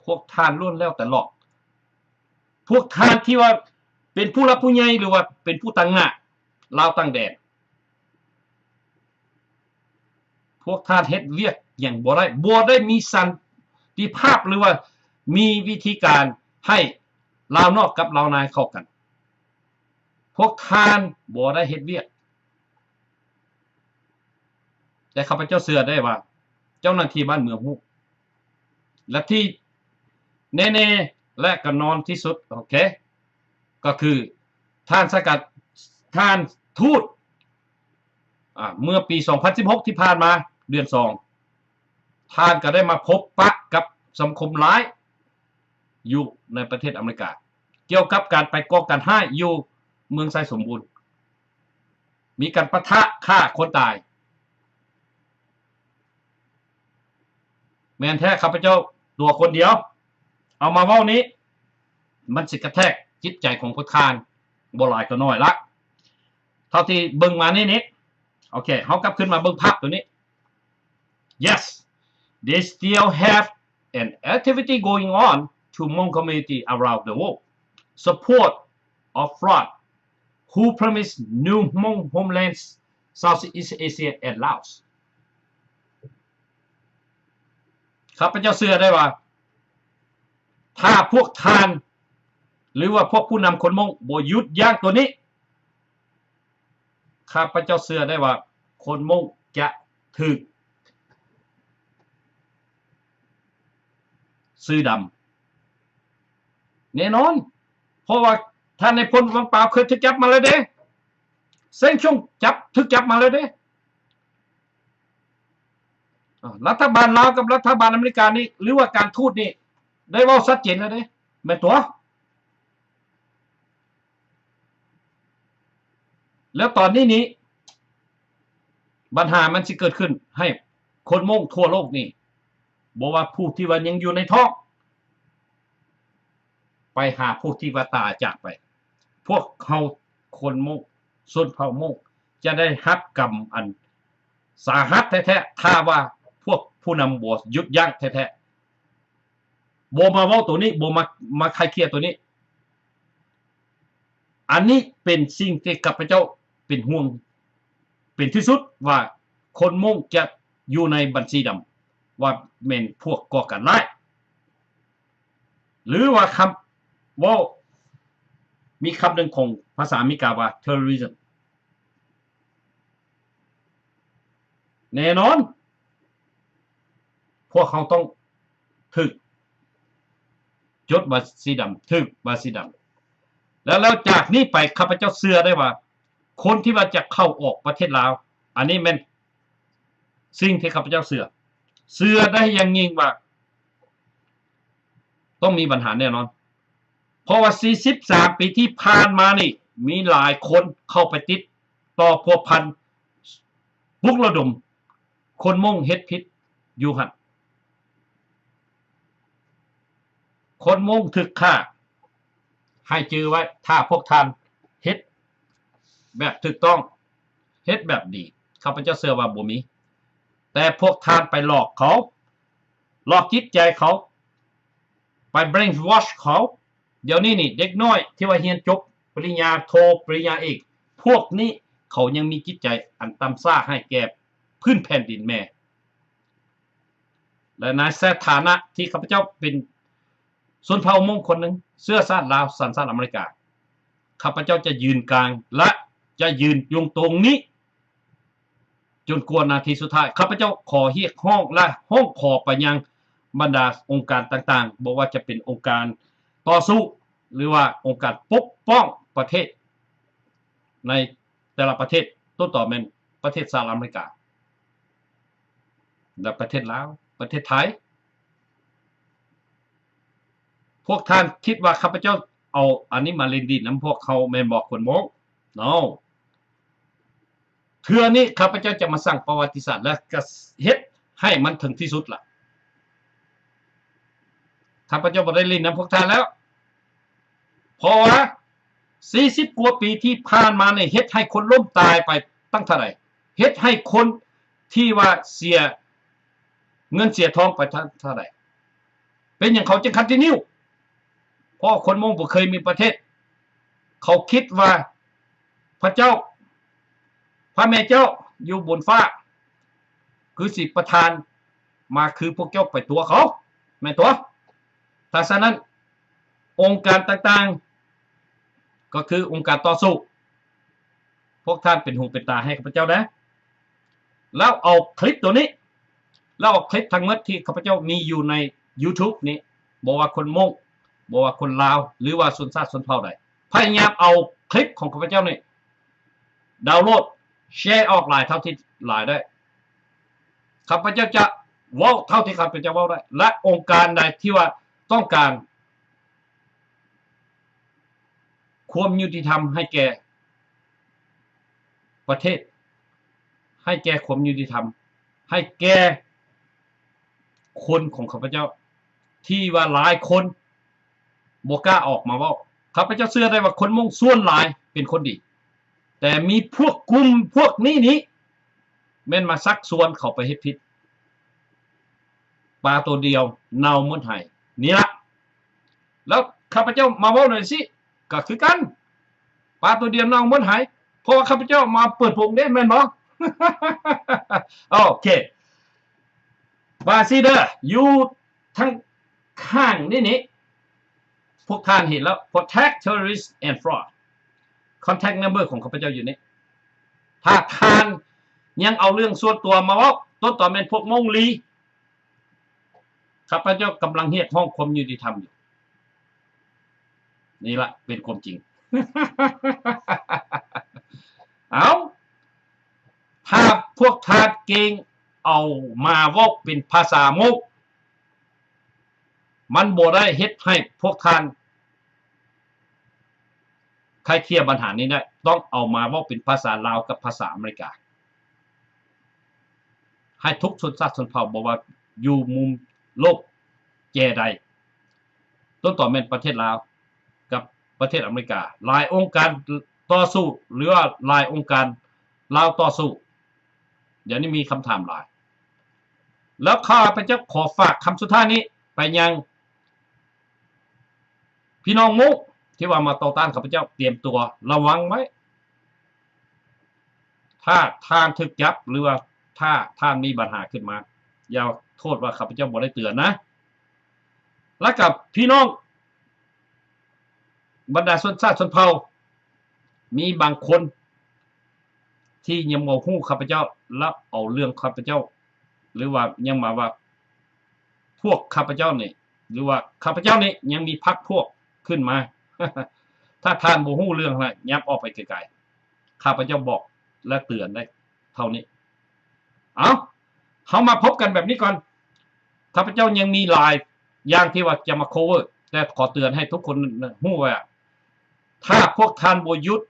ພວກທ່ານລ້ວນແລ້ວແຕ່ຫຼອກ. ພວກທ່ານທີ່ວ່າເປັນຜູ້ຫຼັກຜູ້ໃຫຍ່ ຫຼືວ່າເປັນຜູ້ຕາງໜ້າລາວຕ່າງແດນ, ພວກທ່ານເຮັດວຽກຫຍັງບໍ່ໄດ້, ບໍ່ໄດ້ມີສັນຕິພາບ ຫຼືວ່າມີວິທີການໃຫ້ລາວນອກກັບລາວໃນເຂົ້າກັນ. ພວກທ່ານບໍ່ໄດ້ເຮັດວຽກ. ແຕ່ຂ້າພະເຈົ້າເຊື່ອໄດ້ວ່າເຈົ້າໜ້າທີ່ບ້ານເມືອງຮູ້ ແລະ ທີ່ແນ່ໆ ແລະ ກໍນອນທີ່ສຸດ, ໂອເຄ, ກໍຄືທ່ານສະກັດ, ທ່ານທູດ, ອາ, ເມື່ອປີສອງພັນສິບຫົກທີ່ຜ່ານມາ, ເດືອນສອງ, ທ່ານກໍໄດ້ມາພົບປະກັບສັງຄົມຫຼາຍຢູ່ໃນປະເທດອາເມລິກາ ກ່ຽວກັບການໄປກໍ່ການຮ້າຍຢູ່ເມືອງໄຊສົມບູນ. ມີການປະທະຂ້າຄົນຕາຍ. ແມ່ນແທ້ ຂ້າພະເຈົ້າຕົວຄົນດຽວເອົາມາເວົ້ານີ້ ມັນຊິກະແທກຈິດໃຈຂອງພວກທ່ານ ບໍ່ຫຼາຍກໍໜ້ອຍລະ ເທົ່າທີ່ເບິ່ງມານີ້ນີ້. ໂອເຄ ເຮົາກັບຄືນມາເບິ່ງພາບຕົວນີ້. Yes, they still have an activity going on to Hmong community around the world. Support of Fraud, who promised new Hmong homelands Southeast Asia and Laos. ຂ້າພະເຈົ້າເຊື່ອໄດ້ວ່າ ຖ້າພວກທ່ານ ຫຼືວ່າພວກຜູ້ນຳຄົນມົ້ງບໍ່ຢຸດຢັ້ງຕົວນີ້, ຂ້າພະເຈົ້າເຊື່ອໄດ້ວ່າຄົນມົ້ງຈະຖືກເສືອດຳແນ່ນອນ, ເພາະວ່າທ່ານນາຍພົນວັງປາວເຄີຍຖືກຈັບມາແລ້ວເດ້, ເຊັງຊົງຈັບ ຖືກຈັບມາແລ້ວເດ້. ອາ ລັດຖະບານລາວກັບລັດຖະບານອາເມລິການີ້ ຫຼືວ່າການທູດນີ້ ໄດ້ເວົ້າຊັດເຈນແລ້ວເດ້ ແມ່ນຕົວະ. ແລ້ວຕອນນີ້ນີ້ ບັນຫາມັນຊິເກີດຂຶ້ນໃຫ້ຄົນມົ້ງທົ່ວໂລກນີ້ ບໍ່ວ່າຜູ້ທີ່ວ່າຍັງຢູ່ໃນທ້ອງ ໄປຫາຜູ້ທີ່ວ່າຕາຍຈາກໄປ, ພວກເຮົາຄົນມົ້ງ ຊົນເຜົ່າມົ້ງ ຈະໄດ້ຮັບກຳອັນສາຫັດແທ້ໆ ຖ້າວ່າພວກຜູ້ນຳບໍ່ຢຸດຢັ້ງແທ້ໆ, ບໍ່ມາເວົ້າໂຕນີ້ ບໍ່ມາ ມາໄກ່ເກ່ຍໂຕນີ້. ອັນນີ້ເປັນສິ່ງທີ່ຂ້າພະເຈົ້າເປັນຫ່ວງເປັນທີ່ສຸດ ວ່າຄົນມົ້ງຈະຢູ່ໃນບັນຊີດຳ ວ່າແມ່ນພວກກໍ່ການຮ້າຍ ຫຼືວ່າຄຳເວົ້າ ມີຄຳໜຶ່ງຂອງພາສາອາເມລິກາວ່າ terrorism. ແນ່ນອນ ພວກເຮົາຕ້ອງຖືກຈົດບັນຊີດຳ ຖືກບັນຊີດຳ. ແລ້ວ ແລ້ວຈາກນີ້ໄປ ຂ້າພະເຈົ້າເຊື່ອໄດ້ວ່າ ຄົນທີ່ວ່າຈະເຂົ້າອອກປະເທດລາວ ອັນນີ້ແມ່ນສິ່ງທີ່ຂ້າພະເຈົ້າເຊື່ອ, ເຊື່ອໄດ້ຢ່າງຍິ່ງວ່າ ຕ້ອງມີບັນຫາແນ່ນອນ. ເພາະວ່າສີ່ສິບສາມປີທີ່ຜ່ານມານີ້ ມີຫຼາຍຄົນເຂົ້າໄປຕິດຕໍ່ພົວພັນ ປຸກລະດົມຄົນມົ້ງເຮັດຜິດຢູ່ຫັ້ນ. ຄົນມົ້ງຖືກຂ້າ, ໃຫ້ຈື່ໄວ້, ຖ້າພວກທ່ານເຮັດແບບຖືກຕ້ອງ, ເຮັດແບບດີ, ຂ້າພະເຈົ້າເຊື່ອວ່າບໍ່ມີ. ແຕ່ພວກທ່ານໄປຫຼອກເຂົາ, ຫຼອກຈິດໃຈເຂົາ, ໄປ brainwash ເຂົາ. ດຽວນີ້ນີ້ ເດັກນ້ອຍທີ່ວ່າຮຽນຈົບປະລິນຍາໂທ, ປະລິນຍາເອກ, ພວກນີ້ເຂົາຍັງມີຈິດໃຈອັນຕ່ຳຊ້າໃຫ້ແກ່ພື້ນແຜ່ນດິນແມ່. ແລະ ໃນຖານະທີ່ຂ້າພະເຈົ້າເປັນຊົນເຜົ່າມົ້ງຄົນໜຶ່ງ, ເຊື້ອຊາດລາວ, ສັນຊາດອາເມລິກາ, ຂ້າພະເຈົ້າຈະຢືນກາງ ແລະ ຈະຢືນຢູ່ຕົງນີ້ ຈົນກວ່ານາທີສຸດທ້າຍ. ຂ້າພະເຈົ້າຂໍຮຽກຮ້ອງ ແລະ ຮ້ອງຂໍໄປຍັງບັນດາອົງການຕ່າງໆ, ບໍ່ວ່າຈະເປັນອົງການຕໍ່ສູ້ ຫຼືວ່າອົງການປົກປ້ອງປະເທດ ໃນແຕ່ລະປະເທດ, ຕົ້ນຕໍແມ່ນປະເທດສະຫະລັດອາເມລິກາ ແລະ ປະເທດລາວ, ປະເທດໄທ. ພວກທ່ານຄິດວ່າຂ້າພະເຈົ້າເອົາອັນນີ້ມາຫຼິ້ນດິນນຳພວກເຮົາແມ່ນບໍ່ ຄົນມົ້ງ? No. ເທື່ອນີ້ຂ້າພະເຈົ້າຈະມາສ້າງປະຫວັດຕິສາດ ແລະ ກະເຮັດໃຫ້ມັນເຖິງທີ່ສຸດລະ. ຂ້າພະເຈົ້າບໍ່ໄດ້ຫຼິ້ນນຳພວກທ່ານແລ້ວ. ເພາະວ່າສີ່ສິບກວ່າປີທີ່ຜ່ານມານີ້ ເຮັດໃຫ້ຄົນລົ້ມຕາຍໄປຕັ້ງເທົ່າໃດ? ເຮັດໃຫ້ຄົນທີ່ວ່າເສຍເງິນເສຍທອງໄປເທົ່າໃດ? ເປັນຫຍັງເຂົາຈຶ່ງ continue? ເພາະຄົນມົ້ງບໍ່ເຄີຍມີປະເທດ. ເຂົາຄິດວ່າພະເຈົ້າ, ພະແມ່ເຈົ້າຢູ່ບົນຟ້າ ຄືຊິປະທານມາຄືພວກເຈົ້າໄປຕົວະເຂົາ, ແມ່ນຕົວະ? ຖ້າສະນັ້ນ ອົງການຕ່າງໆ ກໍຄືອົງການຕໍ່ສູ້, ພວກທ່ານເປັນຫູເປັນຕາໃຫ້ຂ້າພະເຈົ້າແດ່. ແລ້ວເອົາຄລິບໂຕນີ້, ແລ້ວເອົາຄລິບທັງໝົດທີ່ຂ້າພະເຈົ້າມີຢູ່ໃນ YouTube ນີ້, ບໍ່ວ່າຄົນມົ້ງ, ບໍ່ວ່າຄົນລາວ ຫຼືວ່າຊົນຊາດຊົນເຜົ່າໃດ, ພະຍາຍາມເອົາຄລິບຂອງຂ້າພະເຈົ້ານີ້ ດາວໂຫຼດ, ແຊອອກຫຼາຍເທົ່າທີ່ຫຼາຍໄດ້. ຂ້າພະເຈົ້າຈະເວົ້າເທົ່າທີ່ຂ້າພະເຈົ້າເວົ້າໄດ້ ແລະ ອົງການໃດທີ່ວ່າຕ້ອງການຄວາມຍຸຕິທຳໃຫ້ແກ່ປະເທດ, ໃຫ້ແກ່ຄວາມຍຸຕິທຳ ໃຫ້ແກ່ຄົນຂອງຂ້າພະເຈົ້າ ທີ່ວ່າຫຼາຍຄົນບໍ່ກ້າອອກມາເວົ້າ. ຂ້າພະເຈົ້າເຊື່ອໄດ້ວ່າຄົນມົ້ງສ່ວນຫຼາຍເປັນຄົນດີ, ແຕ່ມີພວກກຸ່ມພວກນີ້ນີ້ ແມ່ນມາຊັກຊວນເຂົາໄປເຮັດຜິດ. ປາໂຕດຽວເນົ່າໝົດໄຫນີ້ລະ. ແລ້ວຂ້າພະເຈົ້າມາເວົ້າໜ້ອຍຊິ ກໍຄືກັນ, ປາໂຕດຽວເນົ່າໝົດໄຫ, ເພາະວ່າຂ້າພະເຈົ້າມາເປີດໂປງເດ້ ແມ່ນບໍ່? ໂອເຄ. ບາຊີເດີ ຢູ່ທາງຂ້າງນີ້ນີ້ ພວກທ່ານເຫັນແລ້ວ protect terrorist and fraud contact number ຂອງຂ້າພະເຈົ້າຢູ່ນີ້. ຖ້າທ່ານຍັງເອົາເລື່ອງສ່ວນຕົວມາເວົ້າ ຕົ້ນຕໍແມ່ນພວກໂມງລີ. ຂ້າພະເຈົ້າກຳລັງຮຽກຮ້ອງຄວາມຍຸຕິທຳຢູ່. ນີ້ລະເປັນຄວາມຈິງ. ເອົ້າ, ຖ້າພວກທ່ານເກັ່ງເອົາມາເວົ້າເປັນພາສາໂມງ, ມັນບໍ່ໄດ້ເຮັດໃຫ້ພວກທ່ານໄກ່ເກ່ຍບັນຫານີ້ໄດ້. ຕ້ອງເອົາມາເວົ້າເປັນພາສາລາວກັບພາສາອາເມລິກາ. ໃຫ້ທຸກຊົນຊາດຊົນເຜົ່າ, ບໍ່ວ່າຢູ່ມຸມໂລກແຈໃດ, ຕົ້ນຕໍແມ່ນປະເທດລາວກັບປະເທດອາເມລິກາ, ຫຼາຍອົງການຕໍ່ສູ້ ຫຼືວ່າຫຼາຍອົງການລາວຕໍ່ສູ້. ດຽວນີ້ມີຄຳຖາມຫຼາຍ. ແລ້ວຂ້າພະເຈົ້າຂໍຝາກຄຳສຸດທ້າຍນີ້ໄປຍັງ ພີ່ນ້ອງໂມງທີ່ວ່າມາຕໍ່ຕ້ານຂ້າພະເຈົ້າ, ຕຽມຕົວລະວັງໄວ້. ຖ້າທ່ານຖືກຈັບ ຫຼືວ່າຖ້າທ່ານມີບັນຫາຂຶ້ນມາ, ຢ່າໂທດວ່າຂ້າພະເຈົ້າບໍ່ໄດ້ເຕືອນນະ. ແລ້ວກໍພີ່ນ້ອງບັນດາຊົນຊາດຊົນເຜົ່າ, ມີບາງຄົນທີ່ຍັງບໍ່ຮູ້ຂ້າພະເຈົ້າ ແລ້ວເອົາເລື່ອງຂ້າພະເຈົ້າ ຫຼືວ່າຍັງມາວ່າ ພວກຂ້າພະເຈົ້ານີ້ ຫຼືວ່າຂ້າພະເຈົ້ານີ້ຍັງມີພັກພວກຂຶ້ນມາ. ຖ້າທ່ານບໍ່ຮູ້ເລື່ອງນະ ຫຍັບອອກໄປໄກໆ. ຂ້າພະເຈົ້າບອກ ແລະ ເຕືອນໄດ້ເທົ່ານີ້. ເອົາ, ເຮົາມາພົບກັນແບບນີ້ກ່ອນ. ຂ້າພະເຈົ້າຍັງມີຫຼາຍຢ່າງທີ່ວ່າຈະມາ cover, ແຕ່ຂໍເຕືອນໃຫ້ທຸກຄົນຮູ້ວ່າ ຖ້າພວກທ່ານບໍ່ຢຸດ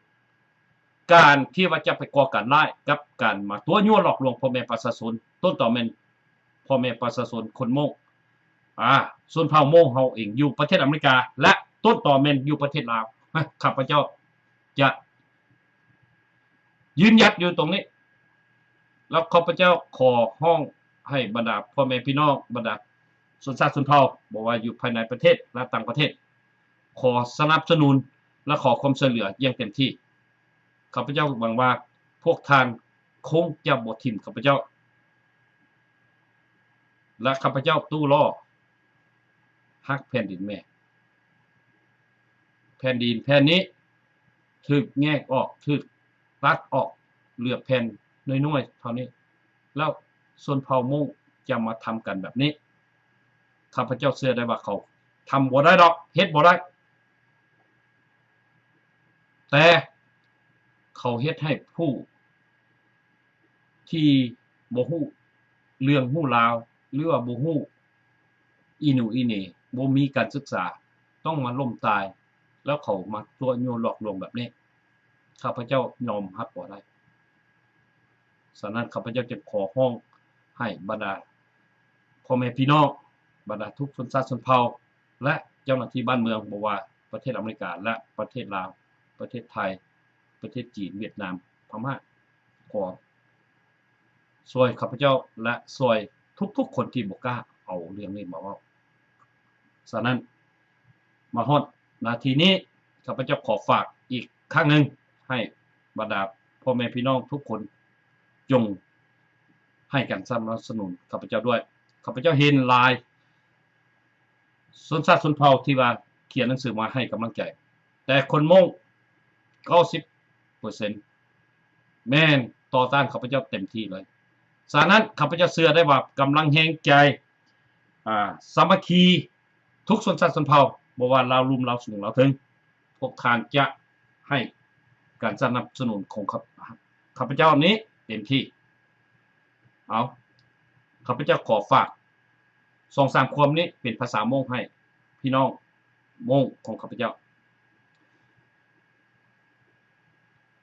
ການທີ່ວ່າຈະໄປກໍ່ການຮ້າຍກັບການມາຕົວະຍົວະຫຼອກລວງພໍ່ແມ່ປະຊາຊົນ, ຕົ້ນຕໍແມ່ນພໍ່ແມ່ປະຊາຊົນຄົນໂມງ, ອາ, ຊົນເຜົ່າໂມງເຮົາເອງຢູ່ປະເທດອາເມລິກາ ແລະ ຕົ້ນຕໍແມ່ນຢູ່ປະເທດລາວ. ຂ້າພະເຈົ້າຈະຢືນຢັດຢູ່ຕົງນີ້ ແລ້ວຂ້າພະເຈົ້າຂໍຮ້ອງໃຫ້ບັນດາພໍ່ແມ່ພີ່ນ້ອງ, ບັນດາຊົນຊາດຊົນເຜົ່າ, ບໍ່ວ່າຢູ່ພາຍໃນປະເທດ ແລະ ຕ່າງປະເທດ, ຂໍສະໜັບສະໜູນ ແລະ ຂໍຄວາມຊ່ວຍເຫຼືອຢ່າງເຕັມທີ່. ຂ້າພະເຈົ້າຫວັງວ່າພວກທ່ານຄົງຈະບໍ່ຖິ້ມຂ້າພະເຈົ້າ ແລະ ຂ້າພະເຈົ້າຕູ້ລໍ້ຮັກແຜ່ນດິນແມ່. ແຜ່ນດິນແຜ່ນນີ້ຖືກແຍກອອກ, ຖືກຕັດອອກ, ເຫຼືອແຜ່ນນ້ອຍໆເທົ່ານີ້, ແລ້ວຊົນເຜົ່າມົ້ງຈະມາທຳກັນແບບນີ້. ຂ້າພະເຈົ້າເຊື່ອໄດ້ວ່າເຂົາທຳບໍ່ໄດ້ດອກ, ເຮັດບໍ່ໄດ້. ແຕ່ເຂົາເຮັດໃຫ້ຜູ້ທີ່ບໍ່ຮູ້ເລື່ອງຮູ້ລາວ ຫຼືວ່າບໍ່ຮູ້ອີ່ໜູອີ່ເໜ ບໍ່ມີການສຶກສາ ຕ້ອງມາລົ້ມຕາຍ, ແລ້ວເຂົາມາຕົວະຍົວະຫຼອກລວງແບບນີ້. ຂ້າພະເຈົ້າຍອມຮັບບໍ່ໄດ້. ສະນັ້ນ ຂ້າພະເຈົ້າຈຶ່ງຂໍຮ້ອງໃຫ້ບັນດາພໍ່ແມ່ພີ່ນ້ອງ, ບັນດາທຸກຊົນຊາດຊົນເຜົ່າ ແລະ ເຈົ້າໜ້າທີ່ບ້ານເມືອງ, ບໍ່ວ່າປະເທດອາເມລິກາ ແລະ ປະເທດລາວ, ປະເທດໄທ, ປະເທດຈີນ, ຫວຽດນາມ, ພະມ້າ, ຂໍຊ່ວຍຂ້າພະເຈົ້າ ແລະ ຊ່ວຍທຸກໆຄົນທີ່ບໍ່ກ້າເອົາເລື່ອງນີ້ມາເວົ້າ. ສະນັ້ນ ມາຮອດນາທີນີ້ ຂ້າພະເຈົ້າຂໍຝາກອີກຄັ້ງໜຶ່ງ ໃຫ້ບັນດາພໍ່ແມ່ພີ່ນ້ອງທຸກຄົນ ຈົ່ງໃຫ້ການສະໜັບສະໜູນຂ້າພະເຈົ້າດ້ວຍ. ຂ້າພະເຈົ້າເຫັນຫຼາຍຊົນຊາດຊົນເຜົ່າທີ່ວ່າຂຽນໜັງສືມາໃຫ້ກຳລັງໃຈ, ແຕ່ຄົນມົ້ງເກົ້າສິບເປີເຊັນແມ່ນຕໍ່ຕ້ານຂ້າພະເຈົ້າເຕັມທີ່ເລີຍ. ສະນັ້ນ ຂ້າພະເຈົ້າເຊື່ອໄດ້ວ່າກຳລັງແຮງໃຈ ອາ ສາມັກຄີ ທຸກຊົນຊາດຊົນເຜົ່າ, ບໍ່ວ່າລາວລຸ່ມ, ລາວສູງ, ລາວເທິງ, ພວກທ່ານຈະໃຫ້ການສະໜັບສະໜູນຂອງຂ້າ ຂ້າພະເຈົ້ານີ້ເຕັມທີ່. ເອົາ, ຂ້າພະເຈົ້າຂໍຝາກສອງສາມຄວາມນີ້ເປັນພາສາມົ້ງໃຫ້ພີ່ນ້ອງມົ້ງຂອງຂ້າພະເຈົ້າ.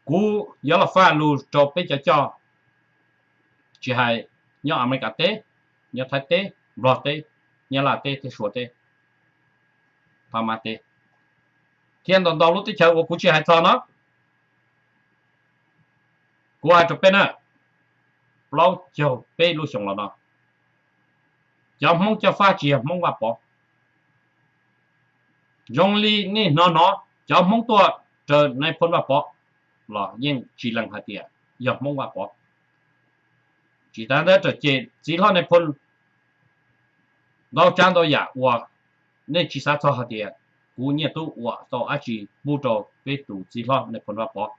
Ku yala fa lu to pe cha cho. Chi hai nyo America te, nyo Thai te, Bro te, nyo La te, te Sua te, Pama te. Thien don don lu te chau ku chi hai tho no. Ku ai to pe na. Plau chau pe lu song lo no. Cho Hmong cho fa chi Hmong wa po. Yong li ni no no, cho Hmong tua tơ nai phon wa po. Lo yeng chi lang ha tia, yo Hmong wa po. Chi ta da tơ che, chi lo nai phon. Dau chan dau ya wa, ne chi sa cho ha tia. cú nyiag tub ua tau dab tsi pub rau peb tus txiv hlob Nais Phoo Vaj Pov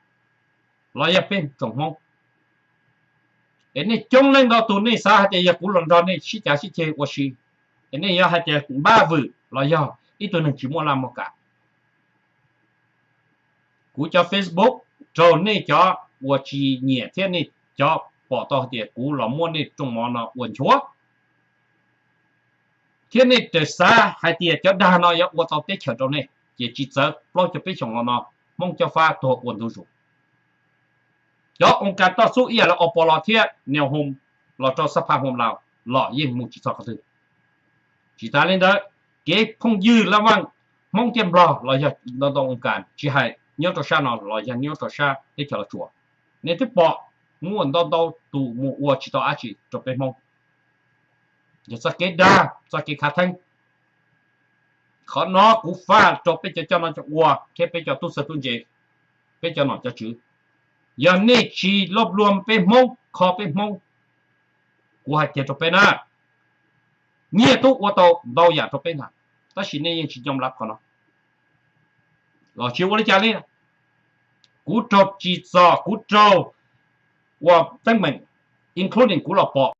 los yog peb tsoom Hmoob. Es nej coob leej ntau tus nej xav hais tias yog kuv los nrog nej sib cav sib ceg ua si, es nej yuav hais tias npaj vwm los yog ib tug neeg tsis muaj laj muaj kam. Kuv cov Facebook rau nej cov uas tsis nyiam thiab nej cov pom tau hais tias kuv los muab nej rooj mov no ua nchuav, thiab nej txawm xav hais tias cov dag no yuav ua tau teb chaws rau nej, ces tsis txawv plaub caug peb xyoos los no Hmoob Cob Fab tuag ua ntu zus. Cov oo kas toj xub ib yam li Oplov thiab Neo Home los rau Xab Pha Hom Laus los yeej mus tsis txog qhov twg. Tsis tas li ntawd, kev phooj ywg laj vaaj Hmoob thiab Nplog los yog ntau ntau oo kas, tsis hais nyob rau sab no los yog nyob rau sab teb chaws Los Tsuas, nej twb pom muaj ntau ntau tus mus ua tsis tau dab tsi rau peb Hmoob. Yog txoj kev dag, txoj kev khav theeb. Qhov no kuv faj rau peb cov coj noj coj ua thiab peb cov tub txawj tub ntse, peb cov nom cov tswv, yog nej tsis loj luam peb Hmoob, kho peb Hmoob, kuv hais kiag rau peb na, nyiag tub ua tau ntau yam rau peb na, tab sis nej yeej tsis yom lab qhov no. Los tsis ua li cas li, kuv raug tsim txom, kuv raug ua teeb meem, including kuv los pom